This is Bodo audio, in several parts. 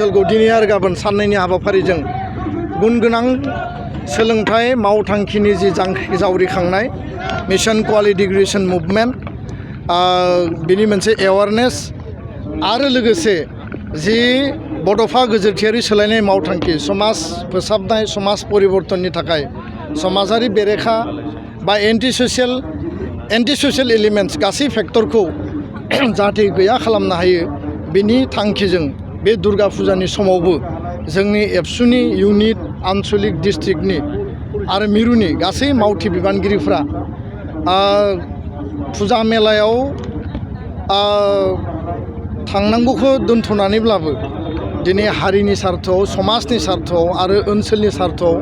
ओनसोलखौ दिनै आरो गाबोन साननैनि हाबाफारिजों गुन गोनां सोलोंथाइ मावथांखिनि जि जावरिखांनाय मिशन क्वालिटी एडुकेशन मुभमेन्ट बिनि मोनसे एवारनेस आरो लोगोसे जि बड'फा गोजोरथियारि सोलायनाय मावथांखि समाज फोसाबनाय समाज परिबर्तननि थाखाय समाजारि बेरेखा बा एन्टि ससियेल एलिमेन्ट्स गासै फेक्टरखौ जाहाथे गैया खालामनो हायो बिनि थांखिजों बे दुर्गा फुजानि समावबो जोंनि एबसुनि इउनिट आनसलिक डिस्ट्रिक्टनि आरो मिरुनि गासै मावथि बिबानगिरिफ्रा फुजा मेलायाव थांनांगौखौ दोनथ'नानैब्लाबो दिनै हारिनि सार्थआव समाजनि सार्थआव आरो ओनसोलनि सार्थआव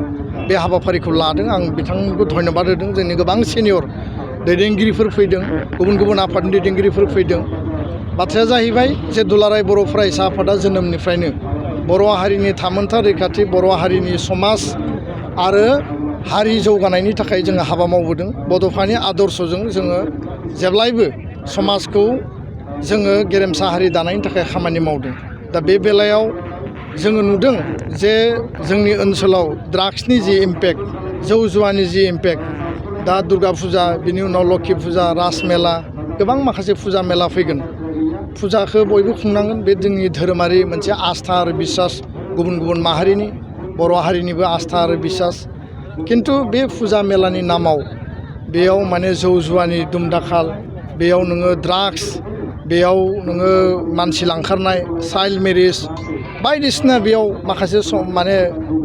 बे हाबाफारिखौ लादों आं बिथांमोनखौ धन्यबाद होदों जोंनि गोबां सिनियर दैदेनगिरिफोर फैदों गुबुन गुबुन आफादनि दैदेनगिरिफोर फैदों बाथ्राया जाहैबाय जे दुलाराय बर' फरायसा आफादा जोनोमनिफ्रायनो बर' हारिनि थामोनथा रैखाथि बर' हारिनि समाज आरो हारि जौगानायनि थाखाय जोङो हाबा मावबोदों बड'फानि आदर्शजों जोङो जेब्लायबो समाजखौ जोङो गेरेमसा हारि दानायनि थाखाय खामानि मावदों दा बे बेलायाव जोङो नुदों जे जोंनि ओनसोलाव ड्राग्सनि जि इम्पेक्ट जौ जुवानि जि इम्पेक्ट दा दुर्गा फुजा बिनि उनाव लक्षी फुजा रास मेला गोबां माखासे फुजा मेला फैगोन फुजाखौ बयबो खुंनांगोन बे जोंनि धोरोमारि मोनसे आस्था आरो बिसास गुबुन गुबुन माहारिनि बर' हारिनिबो आस्था आरो बिसास खिन्थु बे फुजा मेलानि नामाव बेयाव माने जौ जुवानि दुमदाखाल बेयाव नोङो ड्राग्स बेयाव नोङो मानसि लांखारनाय चाइल्ड मेरिज बायदिसिना बेयाव माखासे माने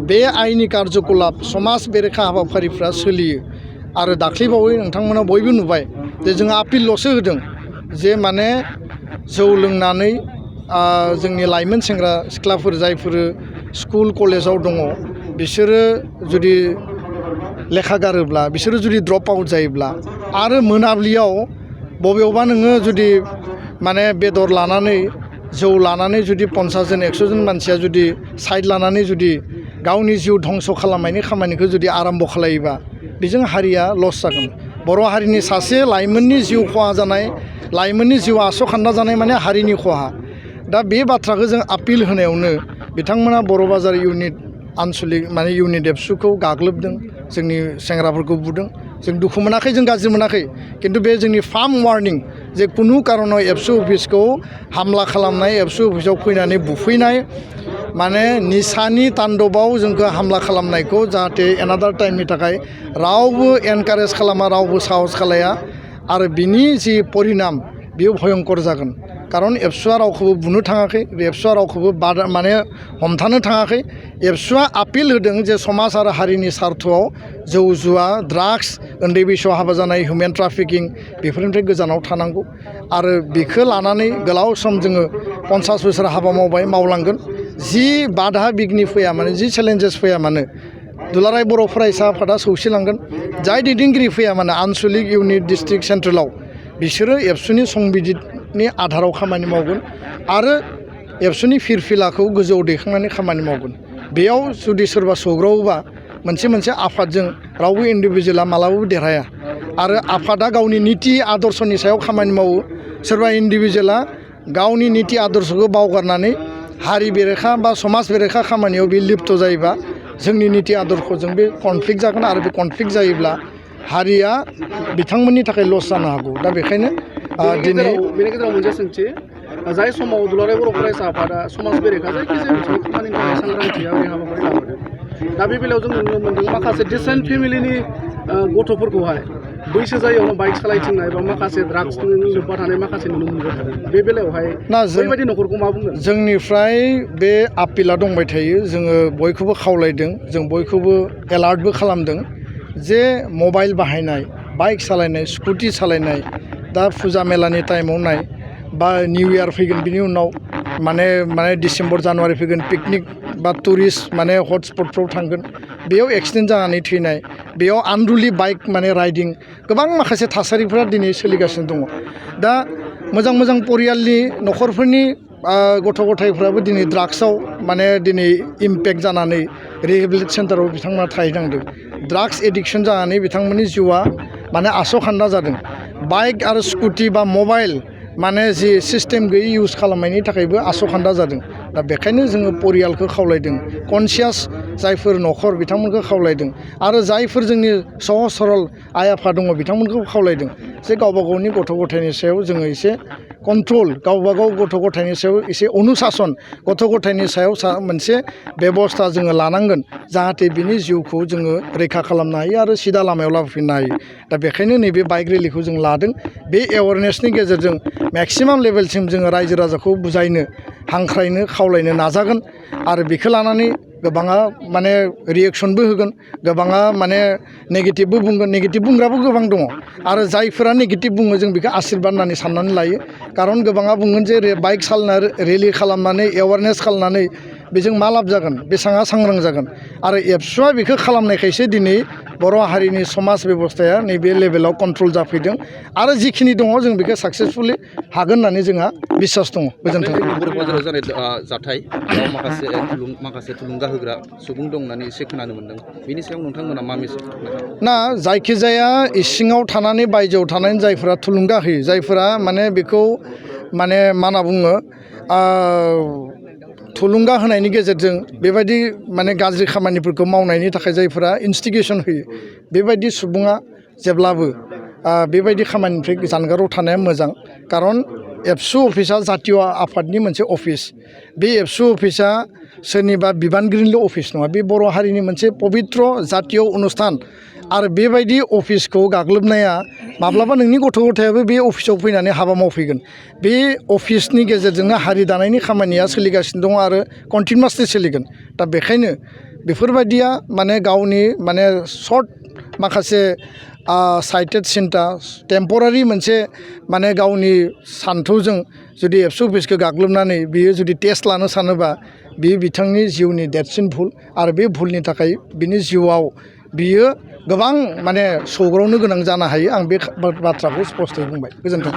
बे आयेननि कार्यकलाप समाज बेरेखा हाबाफारिफ्रा सोलियो आरो दाख्लैबावै नोंथांमोना बयबो नुबाय जे जोङो आपिलल'सो होदों जे माने जौ लोंनानै जोंनि लाइमोन सेंग्रा सिख्लाफोर जायफोर स्कुल कलेजाव दङ बिसोरो जुदि लेखा गारोब्ला बिसोरो जुदि ड्रप आउट जायोब्ला आरो मोनाब्लियाव बबेयावबा नोङो जुदि माने बेदर लानानै जौ लानानै जुदि 50 जन 100 जन मानसिया जुदि साइड लानानै जुदि गावनि जिउ धंस खालामनायनि खामानिखौ जुदि आरम्भ खालायोबा बेजों हारिया लस जागोन बर' हारिनि सासे लाइमोननि जिउ खहा जानाय लाइमोननि जिउ आसखान्दा जानाय माने हारिनि खहा दा बे बाथ्राखौ जों आपिल होनायावनो बिथांमोना बर' बाजार इउनिट आनसलिक माने इउनिट एबसुखौ गाग्लोबदों जोंनि सेंग्राफोरखौ बुदों जों दुखु मोनाखै जों गाज्रि मोनाखै खिन्थु बे जोंनि फार्म वार्निं जे कुनु कारनाव एबसु अफिसखौ हामला खालामनाय एबसु अफिसाव फैनानै बुफैनाय माने निसानि तान्दबाव जोंखौ हामला खालामनायखौ जाहाथे एनादार टाइमनि थाखाय रावबो एनकारेज खालामा रावबो साहस खालाया आरो बिनि जि परिनाम बेयो भयंकर जागोन कारन एबसुआ रावखौबो बुनो थाङाखै एबसुआ रावखौबो माने हमथानो थाङाखै एबसुआ आपिल होदों जे समाज आरो हारिनि सार्थआव जौ जुवा ड्राग्स उन्दै बैसोआव हाबा जानाय हिउमेन ट्राफिकिं बेफोरनिफ्राय गोजानाव थानांगौ आरो बेखौ लानानै गोलाव सम जोङो 50 बोसोर हाबा मावबाय मावलांगोन जि बाधा बिघ्नि फैया माने जि चेलेन्जेस फैया मानो दुलाराय बर' फरायसा आफादा सौसिलांगोन जाय दैदेनगिरि फैया मानो आनसलिक इउनिट डिस्ट्रिक्ट सेन्ट्रेलाव बिसोरो एबसुनि संबिजितनि आधाराव खामानि मावगोन आरो एबसुनि फिरफिलाखौ गोजौआव दैखांनानै खामानि मावगोन बेयाव जुदि सोरबा सौग्रावोबा मोनसे आफादजों रावबो इन्डिभिजुवेला मालाबाबो देरहाया आरो आफादा गावनि निति आदर्शनि सायाव खामानि मावो सोरबा इन्डिभिजुवेला गावनि निति आदर्शखौ बावगारनानै हारि बेरेखा बा समाज बेरेखा खामानियाव बे लिप्त जायोबा जोंनि निति आदर्शजों बे कनफ्लिक्ट जागोन आरो बे कनफ्लिक्ट जायोब्ला हारिया बिथांमोननि थाखाय लस जानो हागौ दा बेखायनो दिनै बेनि गेजेराव मोनसे सोंथि जाय समाव दुलाराय बर' फरायसा आफादा समाज बेरेखा जायखिजाया बिथिंनि खामानिनि थाखाय सांग्रांथिया बे हाबाफारि लाबोदों दा बे बेलायाव जों नुनो मोन्दों माखासे डिसेन्ट फेमिलिनि गथ'फोरखौहाय बैसो जायैयावनो बाइक सालायथिंनाय बा माखासे ड्राग्सजों लोब्बा थानाय माखासे नुनो मोनबाय थादों बे बेलायावहाय बैबायदि न'खरखौ मा बुंगोन जोंनिफ्राय बे आपिला दंबाय थायो जोङो बयखौबो खावलायदों जों बयखौबो एलार्टबो खालामदों जे मबाइल बाहायनाय बाइक सालायनाय स्कुटि सालायनाय दा फुजा मेलानि टाइमाव नाय बा निउ इयार फैगोन बिनि उनाव माने डिसेम्बर जानुवारि फैगोन पिकनिक बा टुरिस्ट माने हटस्पटफ्राव थांगोन बेयाव एक्सिडेन्ट जानानै थैनाय बेयाव आनरुलि बाइक माने राइडिं गोबां माखासे थासारिफोरा दिनै सोलिगासिनो दङ दा मोजां परियालनि न'खरफोरनि गथ' गथायफ्राबो दिनै ड्राग्सआव माने दिनै इम्पेक्ट जानानै रिहेबिलिट सेन्टाराव बिथांमोना थाहैनांदों ड्राग्स एडिक्सन जानानै बिथांमोननि जिउआ माने आसखान्दा जादों बाइक आरो स्कुटि बा मबाइल माने जि सिस्टेम गैयै इउज खालामनायनि थाखायबो आसखान्दा जादों दा बेखायनो जोङो परियालखौ खावलायदों कनसियास जायफोर न'खर बिथांमोनखौ खावलायदों आरो जायफोर जोंनि सहज सरल आइ आफा दङ बिथांमोनखौ खावलायदों जे गावबा गावनि गथ' गथायनि सायाव जोङो एसे कन्ट्रल गावबा गाव गथ' गथायनि सायाव एसे अनुशासन गथ' गथायनि सायाव मोनसे बेबस्था जोङो लानांगोन जाहाथे बिनि जिउखौ जोङो रैखा खालामनो हायो आरो सिदा लामायाव लाबोफिननो हायो दा बेखायनो नैबे बाइक रेलिखौ जों लादों बे एवारनेसनि गेजेरजों मेक्सिमाम लेभेलसिम जोङो रायजो राजाखौ बुजायनो हांख्रायनो खावलायनो नाजागोन आरो बेखौ लानानै गोबाङा माने रिएक्सनबो होगोन गोबाङा माने नेगेटिभबो बुंगोन नेगेटिभ बुंग्राबो गोबां दङ आरो जायफोरा नेगेटिभ बुङो जों बेखौ आशिर्बाद होननानै साननानै लायो कारन गोबाङा बुंगोन जे बाइक सालायना रेलि खालामनानै एवारनेस खालामनानै बेजों मा लाब जागोन बेसेबां सांग्रां जागोन आरो एबसुआ बेखौ खालामनायखायसो दिनै बर' हारिनि समाज बेबस्थाया नैबे लेभेलाव कन्ट्रल जाफैदों आरो जिखिनि दङ जों बेखौ साक्सेसफुलि हागोन होननानै जोंहा बिसास दङ गोजोन्थों बर' बाजाराव जानाय जाथाय बेयाव माखासे थुलुंगा होग्रा सुबुं दं होननानै एसे खोनानो मोन्दों बिनि सायाव नोंथांमोना मा मेसेज ना जायखिजाया इसिङाव थानानै बायजोआव थानानै जायफोरा थुलुंगा होयो जायफोरा माने बेखौ माने मा होनना बुङो थुलुंगा होनायनि गेजेरजों बेबायदि माने गाज्रि खामानिफोरखौ मावनायनि थाखाय जायफोरा इन्सटिगेसन होयो बेबायदि सुबुङा जेब्लाबो बेबायदि खामानिनिफ्राय जानगाराव थानाया मोजां कारन एबसु अफिसा जातीय आफादनि मोनसे अफिस बे एबसु अफिसा सोरनिबा बिबानगिरिनिल' अफिस नङा बे बर' हारिनि मोनसे पबित्र जातीय अनुस्थान आरो बेबायदि अफिसखौ गाग्लोबनाया माब्लाबा नोंनि गथ' गथायाबो बे अफिसाव फैनानै हाबा मावफैगोन बे अफिसनि गेजेरजोंनो हारि दानायनि खामानिया सोलिगासिनो दङ आरो कन्टिनिउसलि सोलिगोन दा बेखायनो बेफोरबायदिया माने गावनि माने सर्ट माखासे साइटेड सिन्था टेम्परारि मोनसे माने गावनि सान्थौजों जुदि एबसु अफिसखौ गाग्लोबनानै बियो जुदि टेस्ट लानो सानोबा बियो बिथांनि जिउनि देरसिन भुल आरो बे भुलनि थाखाय बिनि जिउआव बियो गोबां माने सौग्रावनो गोनां जानो हायो आं बे बाथ्राखौ स्पष्टयै बुंबाय गोजोन्थों